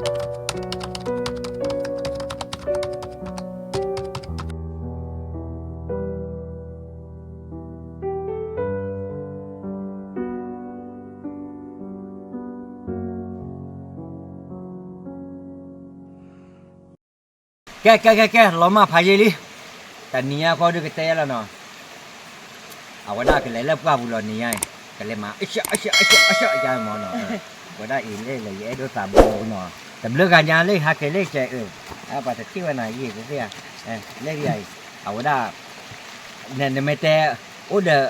ကဲ ကဲ ကဲ ကဲ လီၤမၢ်ဖးယံာ်လံ, တနံၤညါဃီဒုးကတဲယါလီၤနီၤ, အဝဲဒၣ်ကလဲၤလၢပှၢ်ပူၤလီၤနံၤညါအံၤ, ကလဲၤမၤ အဆၢ အဆၢ အဆၢ အဆၢ အယါမၢ်နီၤ, ဝဲဒၣ်အံၤလဲၣ်လဲၤယအဲၣ်ဒိးသးဘိနီၤ, တဘျုးဂၤညါလၢဟးက့ၤလၢကဲအၢ, ပှၤတထံၣ်ဝဲနၤယံာ်တသ့ဧါ, လဲၤဒ်အံၤ, အဝဲဒၣ် နမ့ၢ်တဲ အိၣ်ဒီး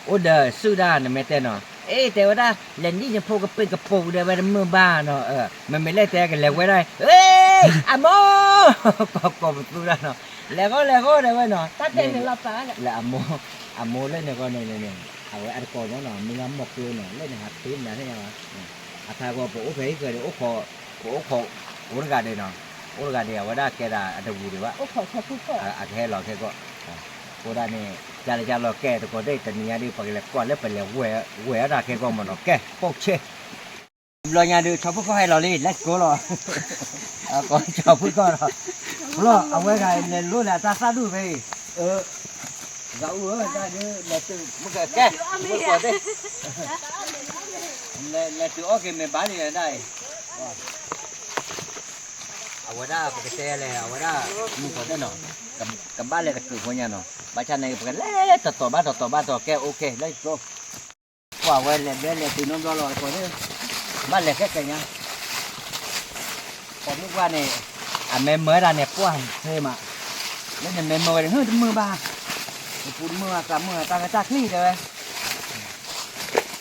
အိၣ်ဒီးစုဒၣ် နမ့ၢ်တဲနီၤ, အ့ တဲဝဲဒၣ် လဲၤနံၣ်နဖိကပ့ၢ်ကပူၤဒီးဝဲတမုာ်ဘၣ်နီၤ, မ့မ့ၢ်လဲၣ်တဲကလဲၤဝဲဒၣ်, အမိၢ်, ကိးပသူဒၣ်နီၤ, လဲၤဃီ လဲၤဃီတဲဝဲနီၤ, လၢအမိၢ်, အမိၢ်လၢန့ၣ်ဃီန့ၣ်န့ၣ်, အဝဲအတကိးမၢ်နီၤ, မ့ၢ်လၢမိၢ်ကျိနီၤ လၢန့ၣ်ဟးဖံးမနၤန့ၣ်ယါ, အထးဂီၤပအိၣ်ဖဲဟံၣ်ဃၢၤဒီး အိၣ်ခိး, ပအိၣ်ခိး, အိၣ်တဂၤဒဲးနီၤ, အိၣ်တဂၤဒဲး အဝဲဒၣ်ကဲဒၣ်အတဝံၤဒံးဘၣ်, အကဟဲလီၤခဲကီၢ်, အဃိဒၣ်န့ၣ်, ကၢ်လၢကၢ်လီၤကဲတကိးသ့ၣ် တနံၤညါဒ် ပကလဲၤကွၢ်လၢပလဲၤ ဝဲၢ်အတၢ်ခဲကီၢ်မၢ်နီၤ, ကဲ ပိာ်ဆ့ ဘျီညါဒုး ဆီဖုၣ်ကီၢ်ဟဲလီၤလံ let's go လီၤ, ဆီဖုၣ်ကီၢ်လီၤ, ဘျီအဝဲဂၤလဲၤလိလၢအတၢ်သၣ်ဒူၣ်ဖဲအံၤ, ဂၤအူဧၢ ဒၣ်ဒုး လဲၤတုၤမုၢ်ကကဲ, လဲၤတုၤအီၣ်က့ၤမ့ၢ်ဘၣ်လံဒၣ်အံၤ, အဝဲဒၣ်ပကတဲလဲၣ် အဝဲဒၣ်, မုၢ်ကီၢ်သ့ၣ်နီၤ, ကဘၣ်လဲၤတကုးဖိညါနီၤ, ဘၣ်ဆၣ်န့ၣ် ပကလဲၤတတီၤဘၣ်တတီၤဘၣ်တတီၤ ကဲ okay let's go, ပှၤဝဲလဲၤဘျဲလဲၤတုၤနီတဘျီလီၤ တကိးသ့ၣ်, ဘၣ်လဲၤခဲကဲညါ ပိာ်မုၣ်ပှၢ်န့ၣ်, အမဲမၢဒၣ်န့ၣ် ပှၢ်သ့မး, လၢနမဲမၢဝဲန့ၣ် ဟ့ၣ်တမုာ်ဘၣ်, ပပူၤတမုာ်ဘၣ် သးမုာ်ဘၣ် တၢ်ကတၢၢ်ချံတဲဝဲ,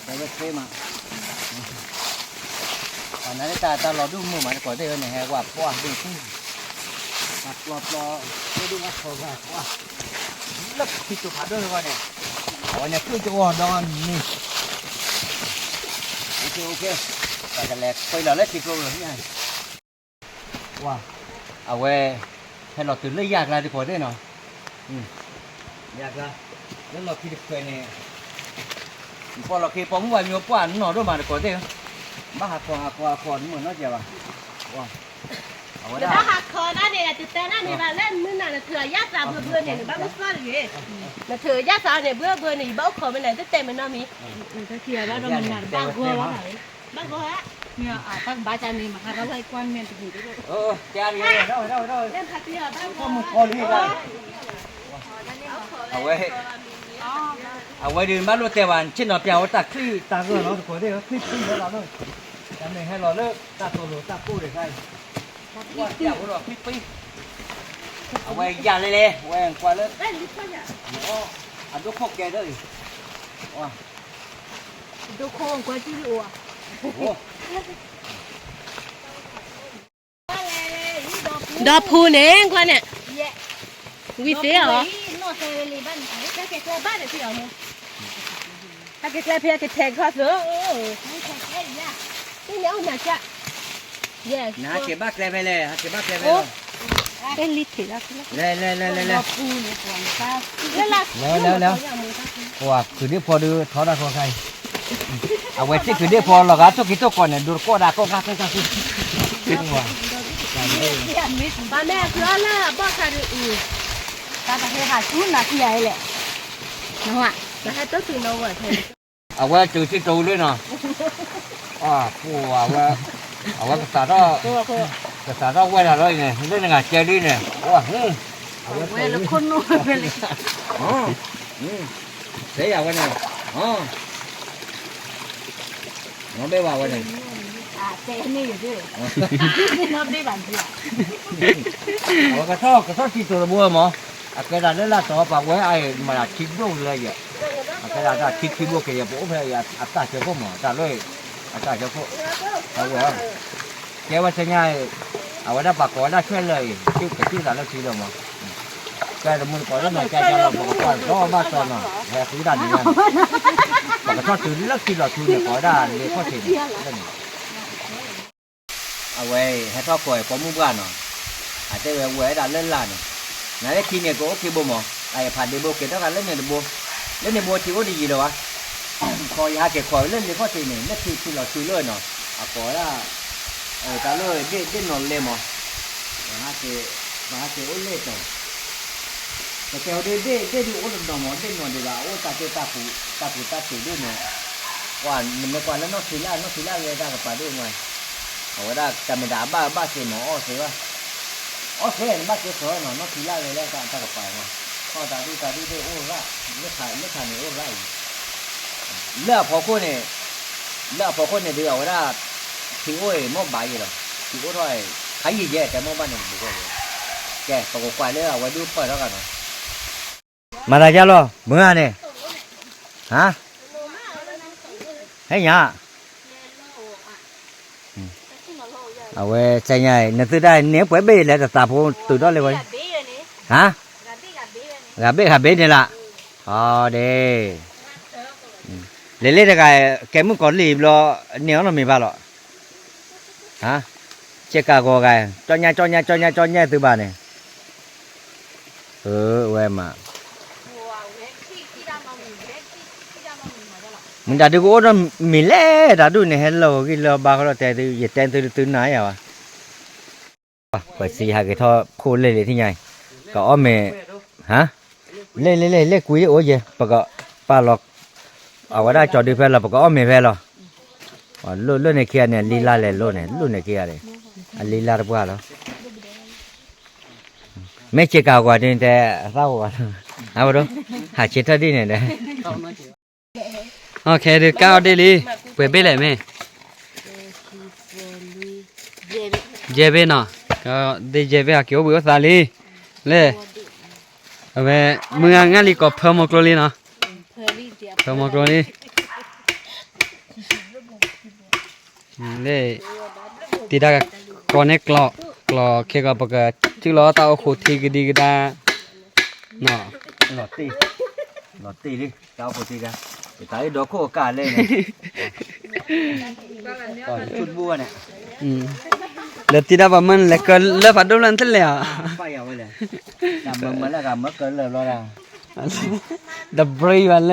တဲဝဲသ့မး, ပှၤနၤလၢတၢ်တၢ်လီၤဒိၣ်မုာ်မး တကိးသ့ၣ်ဝဲန့ၣ် ဟဲဝဲပှၢ်ဒိၣ်သ့, တၢ်ပျီပျီ, သ့ၣ်ဒိၣ်ဝဲထီၣ်ဂၤပှၢ်, လၢခံကဖးဒိၣ်တဂီၢ်န့ၣ်, အဝဲန့ၣ် ကျိၣ်ကဝီၤဒီနံၤ okay okay, ပကလဲၤခွဲလီၤလၢထံကျိလီၤ, အဝဲ ဟဲလီၤတုၤလၢယၢ်ကျါတကိးသ့ၣ်နီၤ, ယၢ်ကျါ, လၢလီၢ်ခံတခွဲးန့ၣ်, ပှၤလီၢ်ခံ ပိာ်မုၣ်ပှၢ်မ့ၢ်ပှၢ်နီၢ်ဒိၣ်မးတကိးသ့ၣ်, ဘၣ်ဟးခီဟးခီဟးခီတမုာ်နီတစဲးဘၣ်, အဝဲဒၣ် နဘၣ်ဟးခီဒၣ်န့ၣ် တတဲဒၣ်န့ၣ်ဘၣ် လၢမုၢ်နၤနထုးယၢ်သးဘၢဘၢန့ၣ် နဘၣ်မ့ၢ်သီၣ်တဂ့ၤ, နထုးယၢ်သးန့ၣ် ဘၢဘၢန့ၣ် ယဘၣ်အိၣ်ခိးမ့ၢ်နၤ တတဲမ့ၢ်နီတမံၤ, ဘၣ်ဂီၤဘၣ်ဂီၤ, မ့ၢ်အတၢ်ကဘၣ်တၢ်န့ၣ် မၤဟးထီၣ်ဝဲကွၢ်မဲာ်တဂ့ၤ, အဝဲ အဝဲဒုးဘၣ်လိၣ်တဲဘၣ် ဆ့ၣ်နီၤပျၢ်ဝဲတၢ်ချံၣ်တၢ်ဂၢၢ်လီၤ တကိးသ့ၣ် ချံၣ်ချံၣ်ဝဲလီၤလီၤ, တၢ်မ့ၢ်ဟဲလီၤလၢတၢ်တိၤလိၤတၢ်ကိၢ်ဒံးခါအံၤ, ကွၢ်ပျၢ်ဖိလီၤ ချံၣ်ချံၣ်, အဝဲယၤလဲၣ်လဲၣ် ဝဲကွၢ်လၢ အဒိခိၣ်ကဲဒၢအံၤ, ဒိခိၣ်ကွၢ်ကံၣ်အိၣ်, ဒီဖူန့ၣ် ကွၢ်န့ၣ်, ဝံၤသ့ၣ်အီၤ, တၢ်ကဲကျဲဖဲကထဲခီၣ်သိး, တၢ်န့ၣ်အိၣ်နၤကၢ်, နဟးက့ၤဘၣ်ကျဲဖဲလဲၣ် ဟးက့ၤဘၣ်ကျဲဖဲလဲၣ်, လဲၤလဲၤလဲၤလဲၤလဲၤ, လဲၤလဲၤလဲၤ, ပှၤခုးဒ့ၣ်ဖိဒုးထီတၢ်ခီခါအံၤ, အဝဲသ့ၣ်ခုးဒ့ၣ်ဖိလီၤဂာ် ထိၣ်က့ၤထိၣ်ကီးန့ၣ် ဒိတကိးဒၣ်ကိးဂၤကိးဂၤကိးဂၤ, ဘၣ်မ့ၢ်အဖျီလၢအဘီၣ်ခါဒုးအံၤ, တၢ်တဟဲဟးဆူနၤခံဂၤအံၤလဲၣ်, နဟဲတိၢ်တုၤနီၤဝဲဖဲ အဝဲတုၤထံတိၤလၢနီၤ, အဝဲ အဝဲကစးထီၣ်, ကစးထီၣ်ဝဲဒၣ်လီၤအံၤန့ၣ် လၢနဂၤကဲလံန့ၣ်, အဝဲလၢခိၣ်နူာ်ဖဲလဲၣ်, တဲယၤဝဲန့ၣ်, နီၢ်ဘ့ၣ်ဘၣ်ဝဲန့ၣ်, အဝဲကထီၣ် ကထီၣ်ထံတိၤတဘိမး, အကဲဒၣ်လၢလၢတီၤပှၤဝဲအံၤ မၤဒၣ်ထံဒိၣ်လၢယဲ, အကဲဒၣ်တၢ်ထံထံဘိကဲယဲ ပအိၣ်ဖဲအတၢ်ဆၢခိၣ်မး တၢ်လၢ အတၢ်ဆၢခိၣ်, အဝဲ ကဲဝဲဆဲညါ, အဝဲဒၣ်ပှၤကိးဝဲဒၣ်ဆွဲလၢအံၤ ကစူၣ်သးလၢထံလီၤမး, ကဲတမူတကိးလၢနီၤ ကဲကဲလီၤ ပကကွၢ်ဒီဘၣ်တီၤနီၤ ဟဲဃုဒၣ်န့ၣ်, ပကထီၣ်တုၤလၢထံလီၤထူန့ၣ် ကိးဝဲဒၣ်လ့ခီၣ်ထံးန့ၣ်, အဝဲဟဲထီၣ်ကိးပိာ်မုၣ်ပှၢ်နီၤ, အတဲဝဲဝဲဒၣ်လၢလာ်န့ၣ်, နၤလၢခံန့ၣ်ကအိၣ်ခံဘိမး, အဖးဒ့ဘိကဲထီၣ်သးလၢန့ၣ်တဘိ, လၢန့ၣ်ဘိထံအိၣ်တယံၤလၢၤဘၣ်, ခီယဟဲက့ၤခီလၢလ့ခီၣ်ထံးန့ၣ် လၢထံထံလီၤထူလၢနီၤ, အကိးဝဲဒၣ် တၢ်လၢဒ့ၣ်ဒ့ၣ်နီၢ်လဲမး, ပဟဲက့ၤအိၣ်လဲၣ်တီၤ, ပကဲဝဲဒ့ၣ်ဒ့ၣ်ဒုးအိၣ်တနီၤမး ဒ့ၣ်နီၢ်ဒံးဘၣ် အအိၣ်တၢ်က့တၢ်ပူၤ, တၢ်ပူၤတၢ်စူၤဒိၣ်န့ၣ်, ကွၢ်နမ့ၢ်ကွၢ်လၢနီၢ်ထံလၢ် နီၢ်ထံလၢ်ဂဲၤတၢ်ကပၤဒိၣ်မး, အဝဲဒၣ်တၢ်မ့ၢ်တၢ်အဘၣ်ဘၣ်က့ၤမး အီၣ်သ့ဘၣ်, အီၣ်သ့နဘၣ်က့ၤစၢၤနီၤ နီၢ်ထံလၢ်ဂဲၤလၢတၢ်ကပၤမး, ထီၣ်တၢ်ဒုၣ်တၢ်ဒုၣ်ဒိၣ်အိၣ်ရၣ်, လၢခါန့ၣ်အိၣ်ရၣ်အံၤ လၢအဖီခိၣ်န့ၣ်, လၢအဖီခိၣ်န့ၣ်ဒုး အဝဲဒၣ် ထံအိၣ်အံၤ မ့ၢ်ဘၣ်ယဲလီၤ, ထံအိၣ်ထီၣ်အံၤ ခါယံာ်ယဲ တဲမ့ၢ်ဘၣ်န့ၣ် ကဲ ပကကွၢ်လၢအဝဲဒုးပၢၢ်ထီၣ်ကနီၤ, မၤသးယါလီၤ မုၢ်ဂၤန့ၣ်, ဟါ, ဟဲညါ အဝဲဆဲညါ နသုတၢ်န့ၣ် ပှဲၤဘ့ၣ်လဲၣ် တသးဖိတုၤထီၣ်လၢဝဲ, ဟါ, ဂၤဘ့ၣ်ဂၤဘ့ၣ်န့ၣ်လၢ, အီၤဒ့, လဲၤလၢတဂၤ ကဲမုၣ်ကီၤလံၢ်ဘျီ န့ၢ်အီၤနီတမံၤဘၣ်လီၤ, ဟါ, ဆ့ကၤဂီၤဂၤ ကၠီညါကၠီညါကၠီညါကၠီညါသုဘၣ်န့ၣ်, အဝဲမး မ့ၢ်တၢ်ဒုးကအိၣ်ဒီးမ့ၢ်လဲၣ် တၢ်ဒုးန့ၣ် ဟဲလီၤဂံၢ်လီၤဘါဃီလီၤ တဲသု ယတဲသုသုနၤယၤဘၣ်, ပစံးဟးက့ၤထီၣ်ခိၣ်လ့ၢ်လံထံၣ်ညါအံၤ, ကအီၣ်မ့ၤ, ဟါ, လ့ၢ်လ့ၢ်လ့ၢ်လ့ၢ်ကွံအိၣ်ယဲ ပကပာ်လီၤ, အဝဲဒၣ်ကၠီဒုးဖဲလီၤ ပကအီၣ်မ့ၤဖဲလီၤ, လိၣ်လိၣ်န့ၣ်ခံဂၤန့ၣ် လံလါလဲၤလိၣ်န့ၣ် လိၣ်န့ၣ်ခံဂၤန့ၣ်, အလံလါတပှၢ်လီၤ, မ့ၢ်ဆ့ကၤကွၢ်ဒ်န့ၣ်တဲ အသၣ်ဝဲလီၤ, အဝဲဒိ, ဟးဆ့ထၢၣ်ဒ်န့ၣ်ဒီး ခဲဒုးကၢ်အီၤဒ့ၣ်လံ, ပှဲၤဘ့ၣ်လဲၣ်မ့ၢ်, ယဲၢ်ဘ့ၣ်နီၤ, ဒ့ၣ်ယဲၢ်ဘ့ၣ်ဟးက့ၤအိၣ်ဘှံးအိၣ်သါလံ, လဲၣ်, အဝဲ, မုၢ်ဂၤငၢ်လံကီးဖၢမီၤကျိလံနီၤ, ဖၢမီၤကျိလံ လၢ, တံၤတၢ်ကီန့ၣ်ကျီ, ကျီခဲကီး ပကစုၣ်လီၤတၢ်အိၣ်ခိးထံကဒံကဒါ, လီၤတ့ၢ်, လီၤတ့ၢ်လံ တၢ်အိၣ်ခိးထံကဒါ, ပတၢ်အ့ၣ်ဒီခိၣ်အကၢ်လဲၣ်န့ၣ်, ဆူတဘူၣ်ဝဲန့ၣ်, လၢတံၤတၢ်ပှၤမၢနလဲၤကၢလၢဖးဒိၣ်လၢနတလဲၤဧါ, တၢ်မၢမၢလၢဂၤမၢကၢလၢာ်ဘျီဒၣ် တဘြံၤဘၣ်လၢ,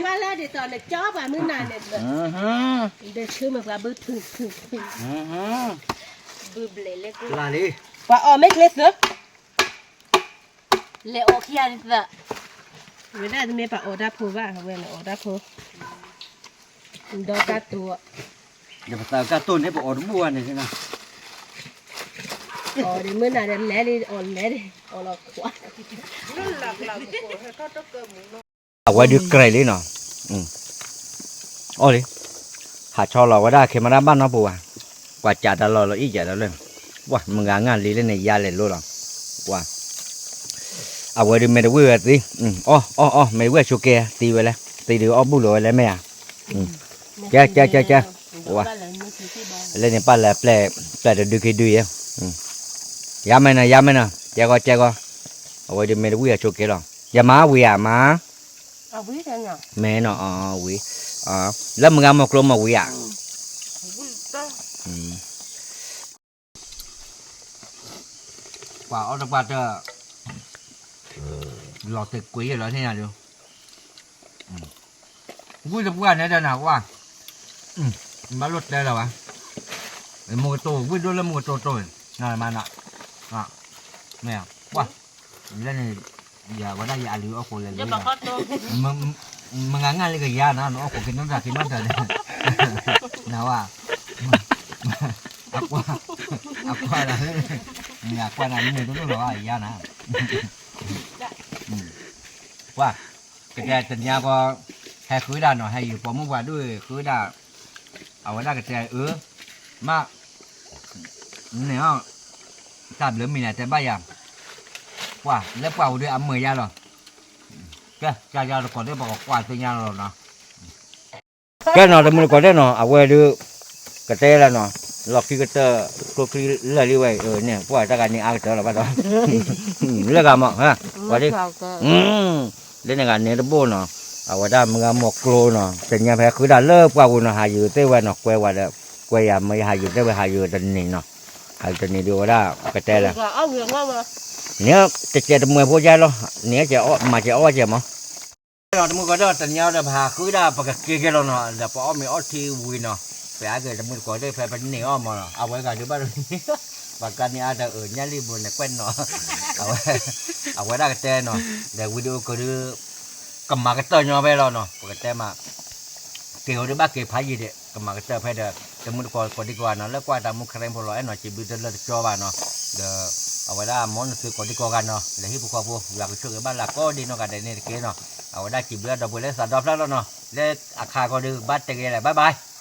ဝဲလၢဒ်သိးနကၠီပှၤမုၢ်နၤန့ၣ်, ဒဆၢမုၢ်ပှၤဘုဖုဖု, ဘုဘျဲးလၢ, ပှၤအီၣ်မ့ၢ်ချ့သၢ, လဲၤအီၣ်ခံဂၤသၢ, ဝဲဒၣ်တမ့ၢ်ပှၤအီၣ်တၢ်ဖိဘၣ် အဝဲန့ၣ်အီၣ်တၢ်ဖိ, ဒီးတၢ်တိၢ်, ယပသးကၢ်တိၢ်န့ၣ် ပအီၣ်တဘူၣ်ဘၣ်န့ၣ်, အီၣ်ဒ်မုၢ်နၤဒီးလဲၤလံ အီၣ်လဲၤဒ် အီၣ်လီၤခွါ အဝဲဒုးကြဲးလံနီၤ, အီၣ်လံ, ဟးဆီလီၤဝဲဒၣ် camera ဘၣ်နီတပူၤဘၣ်, ကွၢ်ကးတၢ်လီၤလီၤအံၣ်ကးတၢ်လၢ, ပှၤမုၢ်ဂၤငၢ်လံလၢန့ၣ် ယါလဲၤလိလီၤ, ပှၤ, အဝဲဒုးမ့ၢ်တဝံၣ်ဝဲသံ, အီၣ်အီၣ်အီၣ် မ့ၢ်တဝံၣ်အဆိကဲ သံဝဲလဲၣ်, သံဒုးအီၣ်ဘူၣ်လီၤဝဲလဲၣ်မ့ၢ်ဧါ, ကဲကဲကဲကဲ, ပှၤ, လၢန့ၣ်ပၢ်လဲၤပျဲၢ်တဒုခံဒုယဲ ယါမဲာ်နီၤ ယါမဲာ်နီၤ ကဲကီကဲကီ, အဝဲဒုးမ့ၢ်တဝံၣ်အဆိကဲလီၤ, ယမါဝံၤဧါမါ, မဲာ်နီၤ, ဝံၤ, လၢမုၢ်ဂၤမီၤကျိမီၤဝံၤဧါ, ပှၤအီၣ်တပှၢ်တၢၢ်, လီၤတဲာ်ကွံာ်ယဲၢ်လီၤသ့ၣ်ညါဒုး ဝံၣ်တပှၢ်န့ၣ်ဒီးနၤဝါ, ဘၣ်လိၣ်တဲလၢၤဘၣ်, မူကတိၤ ဝံၣ်ဒိၣ်လၢမူကတိၤတိၤ, မ့ၢ်, မ့ၢ်, ပှၢ်, လၢန့ၣ်, ယဝဲဒၣ်ယအလံၤအီၣ်ကိးလဲၤလၢ, မုၢ်ဂၤငၢ်လံကယါနၤ နအီၣ်ကိးက့ၤနီၢ်တၢ်က့ၤနီၢ်တၢ်ဒီး, နဝါ, အကွၢ်, အကွၢ်, အကွၢ်နၤမ့ၢ်တလိၣ်လီၤဘၣ်ယါနၤ, ပှၢ်, ကတဲတနံၤအံၤကီး, ဟဲဃုဒၣ်နီၤ ဟဲယံၤပိာ်မုၣ်ပှၢ်ဒိၣ်ဃုဒၣ်, အဝဲဒၣ်ကတဲအၢ, မး, န့ၣ်, တၢ်ဘျုးမံၤန့ၣ်တဲဘၣ်ယၤ, ပှၢ်လၢပှၢ်ပူၤဒီးအမုာ်ယါလီၤ, ကဲ, ကယါတကိးသ့ၣ်ပကကွၢ်သ့ၣ်ညါလီၤနီၤ ကဲနီၤ တမုၢ်တကိးသ့ၣ်နီၤ အဝဲဒုး, ကတဲလၢနီၤ, လီၢ်ခံကတၢၢ်, ကျိချံလၢာ်လံဝဲအံၤန့ၣ် ပှၢ်တၢ်ဂၤန့ၣ်အါကတၢၢ်လီၤဘၣ်ဒီး, လၢဂၤမး, ပှၤဒ်, လၢန့ၣ်ဂၤန့ၣ်တဘိနီၤ, အဝဲဒၣ်မုၢ်ဂၤမီၤကျိနီၤ တနံၤအံၤဖဲဃုဒၣ်လၢပှၢ်ပူၤနီၤ ဟးယုာ်သ့ၣ်ဝဲနီၤ ကွဲဝဲဒီး, ကွဲယၤမ့ၢ်ယဟးယုာ်သ့ၣ်ဝဲဟးယုာ်တနံၤနီၤ, ဟးယုာ်တနံၤဒုးဝဲဒၣ်, ကတဲလၢ န့ၣ်တကဲးတမှဲၤဖိယါလီၤ, န့ၣ်မၤကဲးအီၣ်ကဲးမး, တမုၢ်ကီးဒီးတနံၤအံၤဒီးပဟးဃုဒၣ်ပကက့ၤကဲလီၤနီၤ ဒီးပအီၣ်မ့ၤအီထံဝံၤနီၤ, ပအါဂ့ၤတမုၢ်တကိးသ့ၣ်ဖဲပန့ၢ်အီၣ်မးနီၤ အဝဲဂၤဒုးဘၣ်တမ့ၢ် ပှၤကျါန့ၣ်အါတအၢၣ်ညါလံဘိန့ၣ်ကွဲးနီၤ အဝဲဒၣ်ကတဲနီၤ ဒီးဝံၤဒုးအိၣ်ကဒုး ကမၤကတၢၢ်ညီဖဲလီၤနီၤ ပကတဲမး က့ၤအိၣ်ဒုးဘၣ်က့ၤဖးယံာ်ဒံး ကမၤကတၢၢ်ဖဲဒီး တမုၢ်တကိးကိးဒံကိးဂၤနီၤ လၢကွၢ်တၢ်မူခရံာ်ဖိလီၤ အဲၣ်နီၤစံးဘျုးတလၢတကၠီဘၣ်နီၤ ဒီး အဝဲဒၣ်မ်နသုကိးဒံကိးဂၤနီၤ လဲၤဟံၣ်ဖိဃီဖိ ယွၤကဆိၣ်ဂ့ၤဘၣ်လၢကိးဒံနီၢ်ဂၤဒဲးန့ၣ်တက့ၢ်နီၤ အဝဲဒၣ်စံးဘျုးအဒီပုၢ်ဝဲၢ်လၢသးဒီဖျၢၣ်လီၤနီၤ လၢအခါခီဒုး ဘၣ်တဲက့ၤလဲၣ် bye bye